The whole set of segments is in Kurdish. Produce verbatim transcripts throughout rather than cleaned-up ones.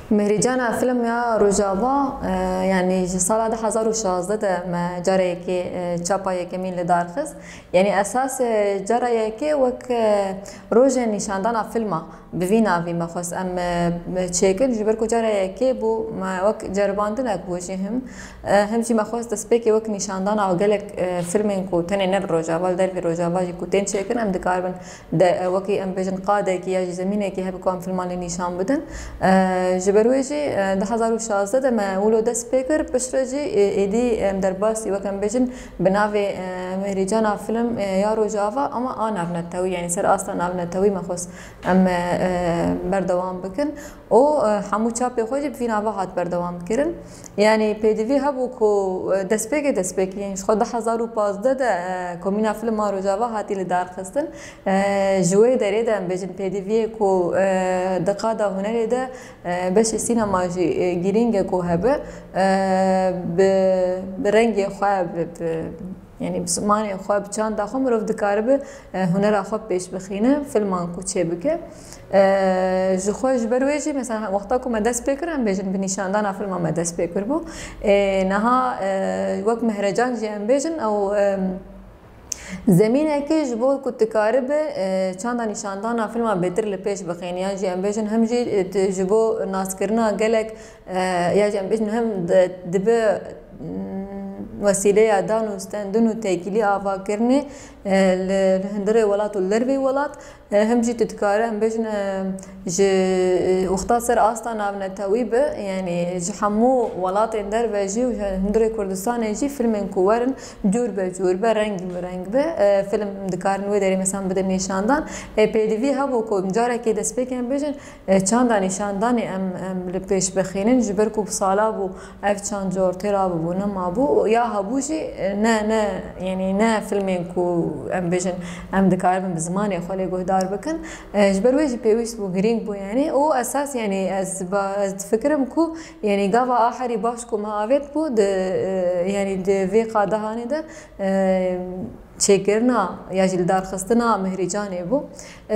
Mihrîcana film ya Rojava, e, yanî ji sala du hezar û şazdeh de me cara yekê, e, çapa yekemîn li dar xist. Yanî esas, e, cara yekê wek, e, rojên nîşandana filma bi vî navî me xwest em, e, çêkin. Ji ber ku cara yekê bû, me wek ceribandinek bû jî him. E, him jî me xwest destpêkê wek nîşandana gelek, e, filmên ku tenê ne li Rojava, li dervê Rojava jî ku tên çêkin, em dikaribin de, e, wekî em bêjin qadekî ya jî zemînekî hebe ku em filman lê nîşan bidin. E, ji ber wê jî, e, du hezar û şazdeh de me wilo dest pê kir, piştre jî, e, êdî em derbasî wek em bêjin bi navê, e, Mihrîcana Film, e, ya Rojava ama a navnetewî, yanî ser asta navnetewî me xwest em, e, e, berdewam bikin. Û, e, hemû çapê xwe jî bi vî nava hat berdewam kirin. Yanî pêdivî hebû ku, e, destpêkê destpêkî, yanî ji xwe du hezar û pazdeh de, e, Komîna Filma Rojava hatî li dar xistin. E, ji wê derê de em bêjin pêdiviyê ku, e, di qada hunerê de, e, beşê sînema jî, e, girîng e ku hebe, e, bi, bi rengê xwe, bi, bi, yanî bi zimanê xwe, bi çanda xwe mirov dikaribe, e, hunera xwe pêş bixîne, filman ku çêbike. E, ji xwe ji ber wê jî, mesela, wexta ku me dest pê kir, em bêjin bi nîşandana filma me dest pê kiribû. E, niha, e, wek mehrecan jî em bêjin, ew, e, zemînekê ji bo ku dikaribe, e, çanda nîşandana filma bêtir li pêş bixîne, yan jî em bêjin hem jî, e, di, ji bo naskirina gelek, e, ya jî em bêjin hem di, dibe, mm, wesîleya dan û stendin û têkilî avakirinê, e, li, li hundirê welat û li dervê welat. E, hem jî tu dikare em bêjin, e, ji, e, wexta ser asta navnetewî be, yanî ji hemû welatên derve jî û ji hundirê Kurdistanê jî filmên ku werin cûr be cûr be, reng be reng be, e, film dikarin wê derê mesela bidin nîşandan. E, pêdivî hebû ku carekê destpêkê em bêjin, e, çanda nîşandanê em, em li pêş bixînin, ji ber ku bi sala bû ev çand cor tê rabû, nemabû, ya hebû jî, e, ne, ne, yanî ne filmên ku em bêjin, em dikaribin bi zimanê xwe lê guhdar bikin. E, ji ber wê jî pêwîst bû, girîng bû, yanî û esas, yanî ez ba-, ez difikirim ku, yanî gava a herî baş ku me avêt bû, di, e, yanî di vê qadahanê de, e, çêkirina ya jî lidarxistina Mihrîcanê bû. E,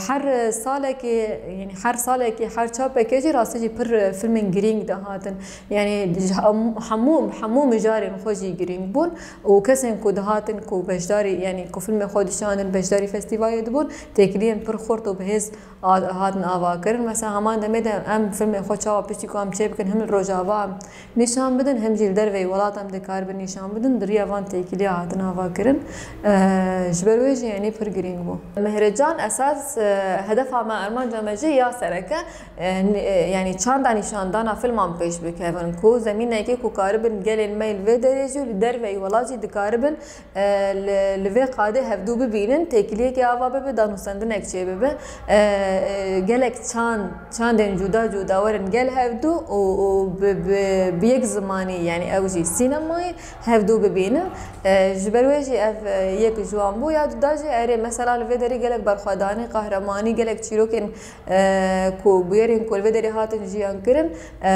her salekê, yanî her salekê, her çapekê jî rastî jî pir filmên girîng dihatin. Yanî ji hem-, hemû, hemû mijarên xwe jî girîng bûn û kesên ku dihatin ku beşdarî, yanî ku filmê xwe dişandin, beşdarî festîvalê dibûn, têkiliyên pir xurt û bihêz a-, hatin avakirin. Mesela heman demê de em filmê xwe çawa piştî ku em çêbikin, him li Rojava em nîşan bidin, him jî li derveyî welat em dikaribin nîşan bidin, di riya van têkiliya hatin avakirin. E, ji ber wê jî, yanî, pir girîng bû. Mihrecan esas, e, hedefa me, armanca me jî ya sereke, e, n-, e, yanî çanda nîşandana filman pêş bikevin ku zemînekê ku karibin gelên me li vê derê jî û li derveyî welat jî dikaribin e, li, li vê qadê hevdû bibînin, têkiliyekê ava bibe, danûstendinek çêbibe. E, e, gelek çand, çandên cuda cuda werin gel hevdû û, û bi, bi, bi yek zimanî, yanî ew jî sînemayê hevdû bibînin. E, ji ber wê jî ev, e, yek ji wan bû. Ya duda jî erê, mesela li vê derê gelek berxwedanî, qehremanî, gelek çîrokên e, ku bûyerên ku li vê derê hatin jiyan kirin, e,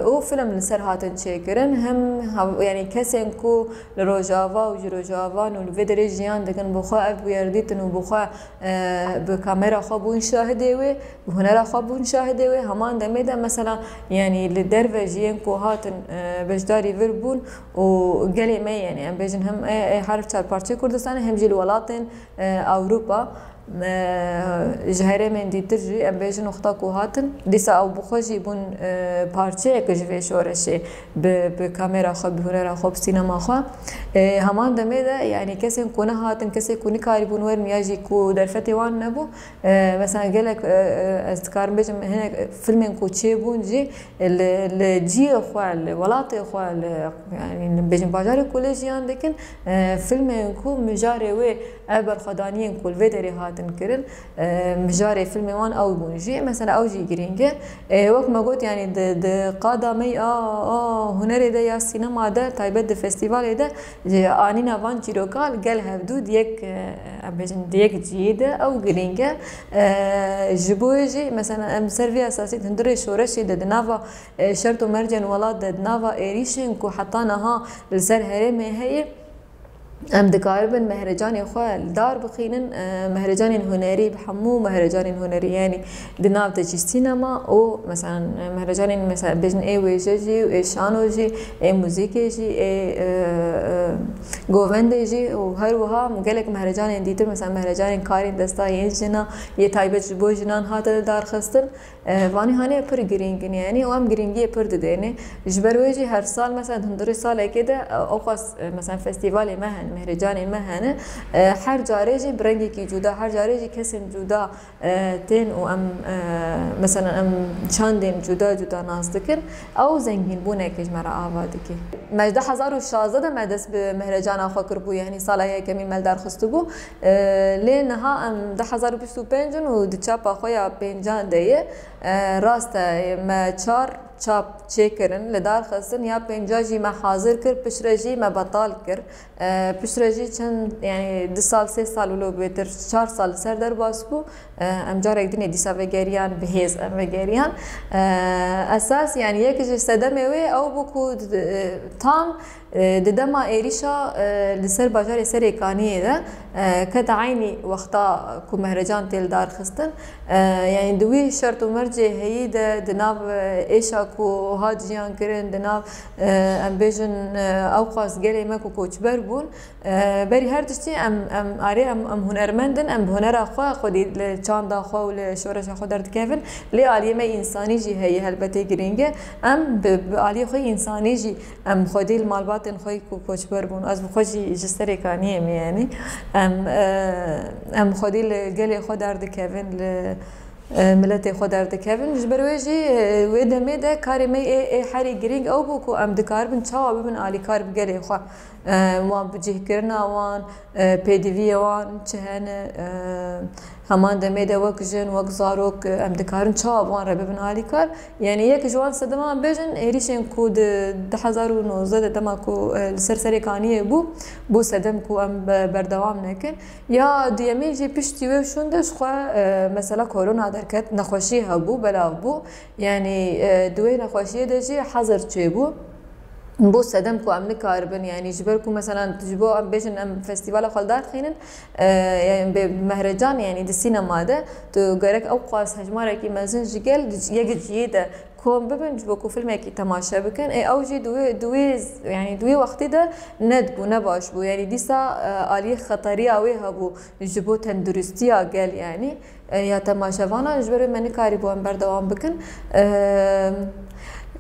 û film li ser hatin çêkirin. Hem hav-, yanî kesên ku li Rojava û ji Rojavan û li vê derê jiyan dikin, bi xwe ev bûyer dîtin û bi xwe, e, bi kamera xwe bûn şahidê wê, bi hunera xwe bûn şahidê wê. Heman demê de mesela, yanî li derve jî yên ku hatin, e, beşdarî vir bûn û gelê me, yanî em bêjin hem, e, e, her çar parçeyê Kurdistanê hem jî li welatên, e, Ewropa, e, ji herêmên dîtir jî, em bêjin, wexta ku hatin, dîsa ew bi xwe jî bûn, e, parçeyek ji vê şoreşê, bi, bi kamera xwe, bi hunera xwe, bi sînema xwe. E, heman demê de, yanî kesên ku nehatin, kesê ku nikarîbûn werin ya jî ku derfetê wan nebû, e, mesela gelek, e, e, ez dikarim bêjim, hinek filmên ku çêbûn jî, li, li cihê xwe, li welatê xwe, li, yanî, bêjin bajarê ku lê jiyan dikin, e, filmên ku mijarê wê, ev berxwedaniyên ku li vê derê hatin kirin, e, mijarê filmê wan ew bûn jî. Mesela ew jî girîng e. E, wek me got, yanî di, di qada me a, a hunerê de ya sînema de, taybet di festîvalê de, ji anîna van çîroka li gel hevdû di yek, e, em bêjin di yek cihê de ew girîng e. E, ji bo wê jî, mesela, em ser vê esasî di hundirê şoreşê de, di nava, e, şert û mercên welat de, di nava êrîşên ku heta niha li ser herêmê heye, Em dikaribin mehrecanê xwe li dar bixînin, e, mehrecanên hunerî, bi hemû mehrecanên hunerî, yanî di nav de jî sînema û, mesela, mehrecanên, mesela, bêjin ê wêje jî û ê şano jî, ê muzîkê jî, ê, e, e, govendê jî û her wiha gelek mehrecanên dîtir, mesela, mehrecanên karên desta yên jina, yê taybet ji bo jinan hate lidarxistin. E, vanî hanê pir girîng in, yanî, û em girîngiyê pir didêne. Ji ber wê jî her sal, mesela, di hundirê salekê de, e, ewqas, e, mesela, festîvalê me hene, mehrecanê me hene. E, her carê jî bi rengekî cuda, her carê jî kesên cuda, e, tên û em, e, mesela, em çandên cuda cuda nas dikin. Ew zengînbûnekê ji me re ava dike. Me ji du hezar û şazdeh de me dest bi mehrecana xwe kiribû, yanî sala yekemîn me li dar xistibû. E, lê niha em du hezar û bîst û pênc in û di çapa xwe ya pêncan de ye. E, rast e, me çar çap çêkirin, li dar xistin, ya pênca jî me hazir kir, piştre jî me betal kir. E, piştre jî çend, yanî du sal, sê sal wilo bêtir, çar sal li ser derbas bû. E, em carek dinê dîsa vegeriyan, bi hêz em vegeriyan. E, esas, yanî yek ji sedemê wê ew bû ku, e, tam, e, di dema êrîşa, e, li ser bajarê Serêkaniyê de, e, ket eynî wexta ku mehrecan tê li dar xistin. E, yanî di wî şert û mercê heyî de, di nav, e, êşa ku hat jiyan kirin, di nav, e, em bêjin, e, ewqas gelê me ku koçber bûn, e, berî her tiştî em, em arê em, em hunermend in, em bi hunera xwe xwedî li çanda xwe û li şoreşa xwe derdikevin. Lê aliyê me însanî jî heye, helbetê girîng e. Em bi, bi aliyê xwe însanî jî em xwedî li malbatên xwe ku koçber bûn. Ez bi xwe jî ji Serêkaniyê me, yanî. Em, e, em xwedî li gelê xwe derdikevin, li, e, miletê xwe derdikevin. Ji ber wê jî, e, wê demê de karê me ê, ê herî girîng ew bû ku em dikaribin çawa bibin alîkar bi gelê xwe. E, wan bi cihkirina wan, e, pêdiviyê wan çi hene, e, heman demê de wek jin, wek zarok, e, em dikarin çawa bi wan re bibin alîkar. Yanî yek ji wan sedeman bêjin êrîşên ku di du hezar û nozdeh de dema ku, e, li ser Serêkaniyê bû, bû sedem ku em be-, berdewam nekin. Ya duyemîn jî piştî wê şûn de ji xwe, e, mesela korona derket, nexweşî hebû, belav bû. Yanî, e, di wê nexweşiyê de jî hezir çêbû. Bo sedem ku em nikaribin, yanî ji ber ku mesela ji bo em bêjin em festîvala xwe li dar dixînin, e, yanî bê mehrecan, yanî di sînema de tu gerek ew qas hejmarekî mezin ji gel di yek cihê de kom bibin, ji bo ku filmekî temaşe bikin. Ê ew jî di wê, di wê, yanî di wê wextî de nedibû, ne baş bû. Yanî dîsa, e, aliyê xeteriya wê hebû ji bo tenduristiya gel, yanî. E, ya temaşevanan, ji ber wê me nikarîbû em berdewam bikin. E,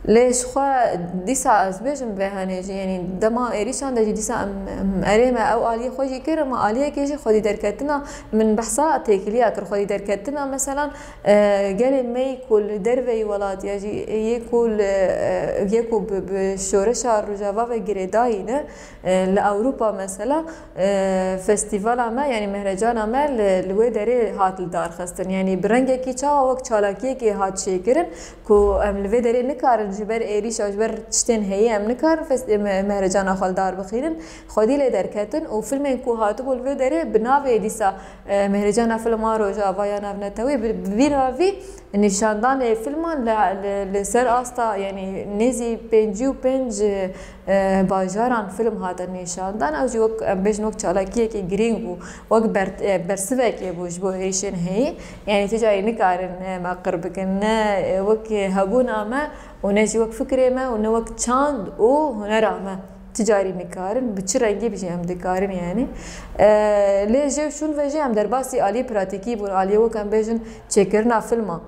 lê ji xwe dîsa ez bêjim vê henê jî, yanî dema êrîşan de jî dîsa em, em erê me ew aliyê xwe jî kir, ma aliyekê jî xwedî derketina, min behsa têkiliya kir, xwedî derketina, meselan, e, gelê me yê ku li derveyî welat ya jî yê ku li, e, yê ku bi, bi şoreşa Rojava ve girêdayî ne, e, li Ewropa mesela, e, festîvala me, yanî mehrecana me li, li wê derê hat lidarxistin. Yanî bi rengekî çawa wek çalakiyekê hat çêkirin ku em li vê derê nikarin ji ber êrîşa, ji ber tiştên heyî em nikarin fest-, me-, mehrecana xwe li dar bixînin. Xwedî lê derketin û filmên ku hatibû li vê derê bi navê dîsa, e, mehrecana filma Rojava ya navnetewî bi, bi vî navî nîşandanê filman li, li, li ser asta, yanî nêzî pêncî û pênc, e, bajaran film hate nîşandan. Ew jî wek, em bêjin, wek çalakiyekî girîng bû, wek ber-, e, bersivekê bû ji bo êrîşên heyî. Yanî ti carî nikarin, e, me qir bikin, ne, e, wek hebûna me û ne jî wek fikrê me û ne wek çand û hunera me. Ti carî nikarin, bi çi rengî jî em dikarin, yanî. E, lê jê şûn ve jî em derbasî aliyê pratîkî bûn, aliyê wek em bêjin çêkirina filma.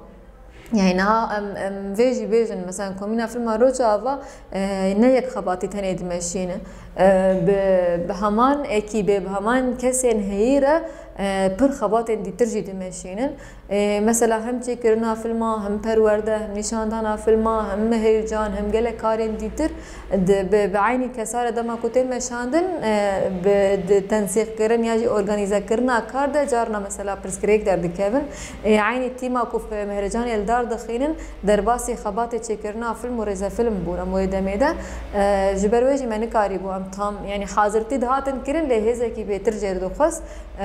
Yanî niha em, em vê jî bêjin, mesela Komîna Filma Rojava, e, ne yek xebatî tenê dimeşîne. E, bi, bi heman ekîbê, bi heman kesên heyî re, e, pir xebatên dîtir jî dimeşînin. E, mesela hem çêkirina filma, hem perwerde, hem nîşandana filma, hem heyecan, hem gelek karên dîtir. Di, bi, bi eynî kesa re dema ku tên meşandin, e, bi, di tensîqkirin ya jî organîzekirina kar de carna mesela pirsgirêk derdikevin. E, eynî tîma ku f-, mehrecanê li dar dixînin, derbasî xebatê çêkirina film û rêzefilm bûn em wê demê de. E, ji ber wê jî me nikarîbû em tam, yanî hazirtî dihatin kirin, lê hêzekî bêtir jê dixwest. E,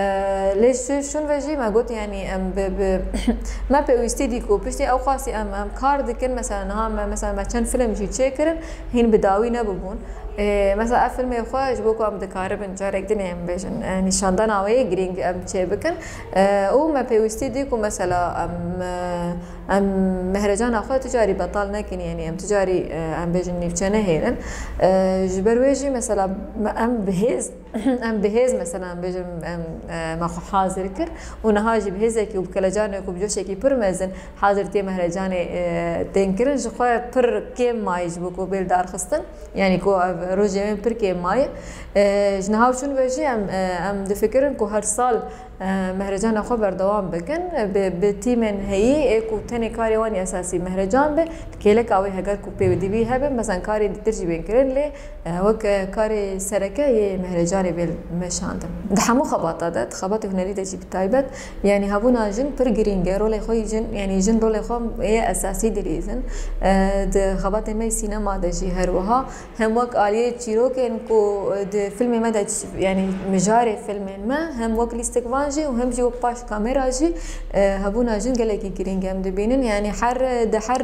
lê şû-, şûn ve jî me got, yanî em bi, bi me pêwîstî dî ku piştî ew qasî em, em kar dikin, mesela niha me, mesela me çend film jî çêkirin, hîn bi dawî nebibûn. Ê, mesela ev filmê xwe ji bo ku em dikaribin carek din em bêjin, e, nîşandana wê yê girîng em çê bikin. E, û me pêwîstî dî ku mesela em, e, em mehrecana xwe tu carî betal nekin, yanî em tu carî, e, em bêjin nîvçe nehêlin. E, ji ber wê jî mesela me, em bi hêz, em bi hêz mesela em bêjin em, e, me xwe hazir kir û niha jî bi hêzekî û bi kelecanê ku bi coşekî pir mezin hazir tê mehrecanê, e, tên kirin. Ji xwe pir kêm mayî ji bo ku bê lidarxistin. Yanî ku ev rojê wê pir kêm maye. E, ji niha û çûn ve jî em, e, em difikirin ku her sal, e, mehrecana xwe berdewam bikin. Bi, bi tîmên heyî ê ku tenê karê wan esasî mehrecan be, kêleka wê heger ku pêwîdî bî hebe, mesela karê dîtir jî bên kirin, lê, e, wek, e, karê sereke yê mehrecanê bê meşandin. Di hemû xebata de, di xebatê hunerî de jî bi taybet, yanî hebûna jin pir girîng e. Rolê xwe yî jin, yanî jin rolê xwe yê esasî dilîzin. E, di xebatê me yê sînema de jî her wiha. Hem wek aliyê çîrokên ku di filmê me de ç-, yanî mijarê filmên me, hem wek lîstikvan jî û hem jî wek paş kamera jî, e, hebûna jin gelekî girîng em dibînin. Yanî her, di her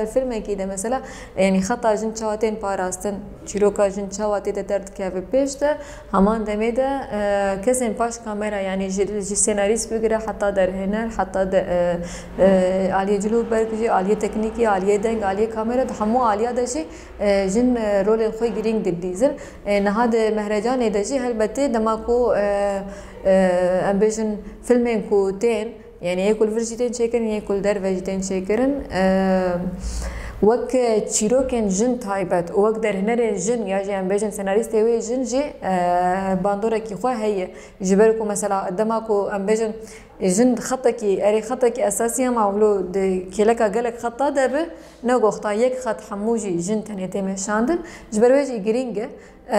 filmekî de mesela, yanî xeta jin çawa tên parastin, çîroka jin çawa tê de derdikeve pêş de, heman demê de, e, kesên paş kamera, yanî ji, ji senarîst bigire heta derhêner, heta de, e, e, aliyê cilûberg jî, aliyê teknîkî, aliyê deng, aliyê kamera, di hemû aliya de jî e, jin, e, rolên xwe girîng didîzin. E, niha di mehrecanê de jî helbetê dema ku, e, e, em bêjin filmên ku tên, yanî yê ku li vir jî tên çêkirin, yê ku li derve jî tên çêkirin, e, wek çîrokên jin taybet û wek derhênerên jin ya jî em bêjin senarîstê wê jin jî, e, bandorekî xwe heye. Ji ber ku mesela dema ku em bêjin jin xetekî, erê xetekî esasî ya mawlo di kêleka gelek xeta de bi, ne goxta yek xet hemû jî jin tenê tê meşandin. Ji ber wê jî girîng e. E,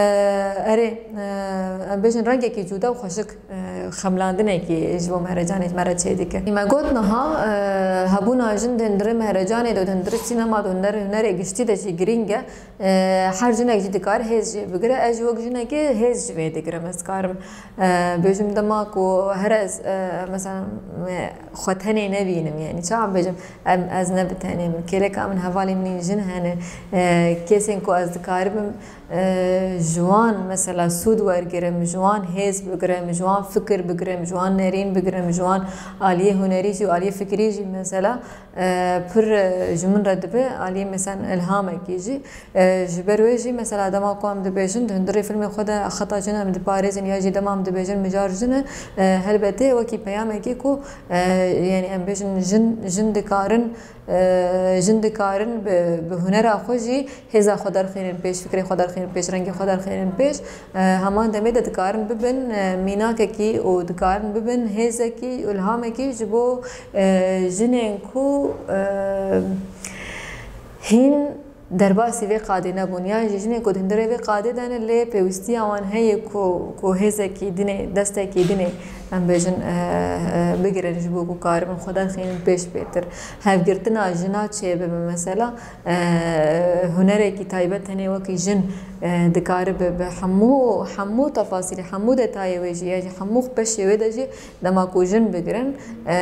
erê, e, em bêjin rengekî cuda û xweşik, e, xemlandinekî ji bo mehrecanê ji me re çêdike. Me got niha, e, hebûna jin di hundirê mehrecanê de, di hundirê sînema de, huner, hunerê giştî de jî girîng e. E, her jinek jî dikare hêz jê bigire. Ez jî wek jinekê hêz ji vê digirim. Ez dikarim, e, bêjim dema ku her ez, e, mesela, me xwe tenê nebînim, yanî çawa bêjim, em, ez ne bi tenê min. Kêleka min, hevalên min jin hene. E, kesên ku ez dikaribim, e, ji wan mesela sûd wergirim, ji wan hêz bigirim, ji wan fikir bigirim, ji wan nerîn bigirim, ji wan aliyê hunerî jî û aliyê fikirî jî mesela, e, pir, e, ji min re dibe aliyê mesela ilhamekî jî. E, ji ber wê jî mesela dema ku em dibêjin, di hundirê filmê xwe de xeta jin em diparêzin ya jî dema em dibêjin mijar jin e, e, helbetê wekî peyamekî ku, e, yanî em bêjin jin, jin dikarin, e, jin dikarin bi, bi hunera xwe jî hêza xwe derxînin pêş, fikrê xwe derxînin pêş, rengê xwe derxînin pêş. E, heman demê de dikarin bibin, e, mînakekî û dikarin bibin hêzekî, ilhamekî ji bo, e, jinên ku, e, hîn derbasî vê qadê nebûn. Yan jî jinên ku di hundirê vê qadê de ne, lê pêwîstiya wan heye ku, ku hêzekî dinê, destekî dinê, em bêjin, e, e, bigirin ji bo ku karibin xwe derxînin pêş bêtir. Hevgirtina jina çêbibe mesela, e, hunerekî taybet tenê wekî jin, e, dikare bi, bi hemû, hemû tefasîlê, hemû detayê wê jî, ya jî hemû beşê wê de jî dema ku jin bigirin, e,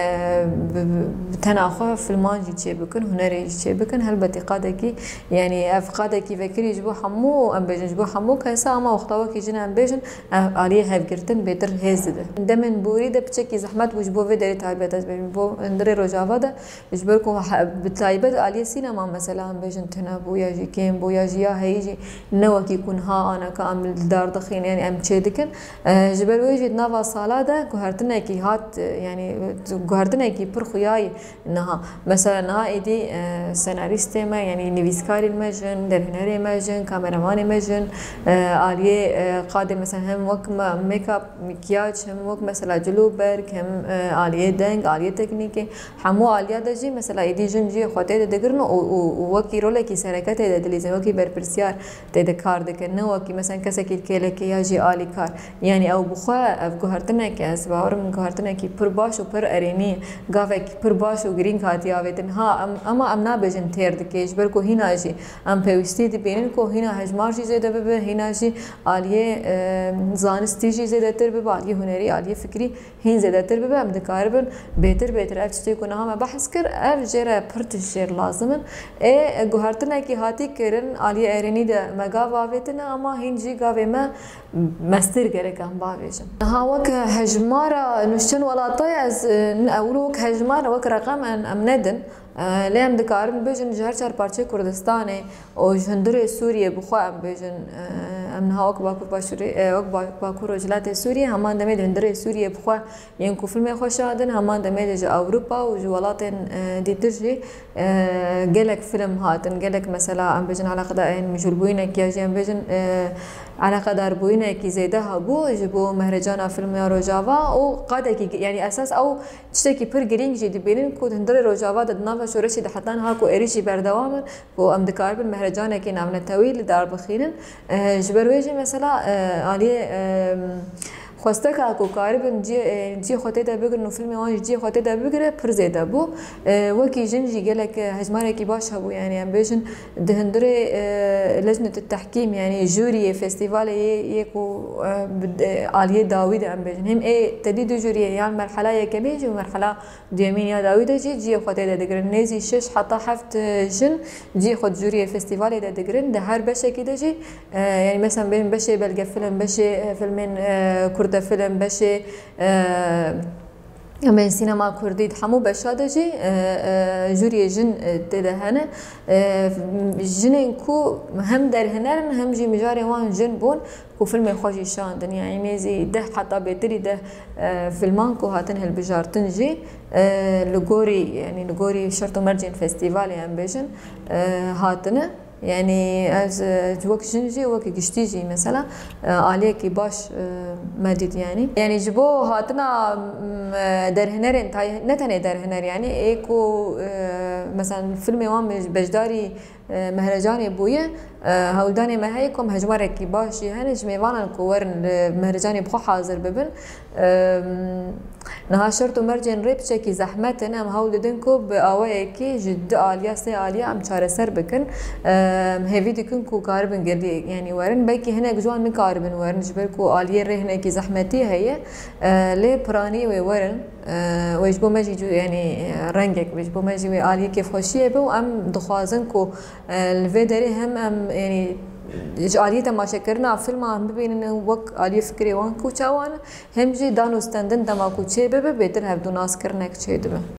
bi, bi, bi tena xwe filman jî çêbikin, hunerê jî çêbikin, helbetî qadekî, yanî ev qadekî vekirî ji bo hemû, em bêjin ji bo hemû kesa, ama wexta wekî jin em bêjin, e, aliyê hevgirtin bêtir hêz dide. Demên borî de piçekî zehmet bû ji bo vê derê taybet, ez bêjim, bo hundirê Rojava de, Ji ber ku he-, bi taybet aliyê sînema mesela em bêjin tune bû ya jî kêm bû ya jî ya heyî jî ne wekî ku niha anaka em li dar dixîn, yanî em çê dikin. E, ji ber wê jî di nava sala de guhertinekî hat, e, yanî, e, guhertinekî pir xuyayî niha. Mesela niha êdî, e, senarîstê me, yanî nivîskarên me jin, derhênerê me jin, kameramanê me jin, e, aliyê, e, qadê mesela hem wek me, make-up, makiyaj, hem wek mesela cilûberg, hem, e, aliyê deng, aliyê teknîkê. Hemû aliya de jî mesela êdî jin cihê xwe tê de digirin û, û, û wekî rolekî sereke tê de dilîzin, wekî berpirsiyar tê de kar dikin, ne wekî mesela kesekî kêlekê ya jî alîkar. Yanî ew bi xwe ev guhertineke, ez bawerim guhertinekî pir baş û pir erênî ye. Gavekî pir baş û girîng hatiye avêtin. Ha, em, ema em nabêjin têr dike, ji ber ku hîna jî em pêwîstî dibînin ku hîna hejmar jî zêde bibe, hîna jî aliyê, e, zanistî jî zêdetir bibe, aliyê hunerî, aliyê fikirî. hîn zêdetir bibe, em dikaribin bêtir bêtir ev tiştê ku niha me behs kir, ev jê re pir tişt jê re lazim in. Ê guhertinekî hatî kirin, aliyê erênî de me gav avêtine, ama hîn jî gavê me mestir gerek em bavêjin. Niha wek hejmara nuştin welata ye, ez, e, ew wek hejmar, wek reqem em, em nedin. E, lê em dikarin bêjin ji her çar parçeyê Kurdistanê û ji hundirê Sûriyê bi xwe em bêjin, e, em niha wek Bakur Başûrê, e, wek Ba-, Bakur Rojhilatê Sûriyê, heman demê di hundirê Sûriyê bi xwe yên ku filmê xwe şandin, heman demê de ji Ewropa û ji welatên, e, dîtir jî, e, gelek film hatin, gelek mesela em bêjin eleqedar, ên mijûlbûyînek ya jî em bêjin, e, eleqedarbûyînekî zêde hebû ji bo mehrecana filmê ya Rojava û qadekî, yanî esas ew tiştekî pir girîng jî dibînin ku di hundirê Rojava de di nava şoreşê de heta niha ku êrî jî berdewam in, ku em dikaribin mehrecanekî navnetewî li dar bixînin. E, ji ber wê jî mesela, e, aliyê, e, xwesteka ku karibin ciyê, e, ciyê xwe tê de bigirin û filmê wan jî ciyê xwe tê de bigire pir zêde bû. E, wekî jin jî gelek, e, hejmarekî baş hebû, yanî em bêjin di hundirê, e, lejnetê tehkîm, yanî jûriyê festîvalê yê, yê ku, e, bi, e, aliyê dawî de em bêjin. Hêm ê tedî du jûriyê yan merhela yekemîn jî û merhela duyemîn ya dawî de jî ciyê xwe tê de digirin. Nêzî şeş heta heft, e, jin ciyê xwe di jûriyê festîvalê de digirin. Di her beşekî de jî, e, yanî mesela bên beşê belgefilm, beşê, e, filmên, e, kurtefilm, beşê, e, em bên sînema kurdî, di hemû beşa de jî, e, e, jûriyê jin, e, tê de hene. E, jinên ku hem derhêner in hem jî mijarê wan jin bûn. Ku filmê xwe jî şandin, yanî nêzî deh heta bêtirî deh, e, filman ku hatin hilbijartin jî, e, li gorî, yanî li gorî şert û mercên festîvalê em bêjin, e, hatine. Yanî ez, e, wek jin jî, wek giştî jî mesela, e, aliyekî baş, e, me dît yanî. Yanî ji bo hatina, m, e, derhênerên tay-, ne tenê derhêner yanî, ê ku, e, mesela filmê wan bej-, beşdarî e, mehrecanê bûye, e, hewldanê me heye ku em hejmarekî baş jî hene ji mêvanan ku werin li mehrecanê bi xwe hazir bibin. E, niha şert û mercên rê piçekî zehmet in, em hewl didin ku bi awayekî ji du aliya, sê aliya em çareser bikin. E, em hêvî dikin ku karibin gelî, yanî werin. Belkî hinek ji wan nikaribin werin, ji ber ku aliyê rê hinekî zehmetî heye. E, lê piranî wê werin. E, wê ji bo me jî cu-, yanî, e, rengek be, ji bo me jî wê aliyê kêfxweşiyê be û em dixwazin ku, e, li vê derê hem em, yanî, ji aliyê temaşekirina filma em bibînin wek aliyê fikrê wan ku çawa ne, hem jî dan û stendin dema ku çêbibe, bêtir hevdû naskirinek çêdibe.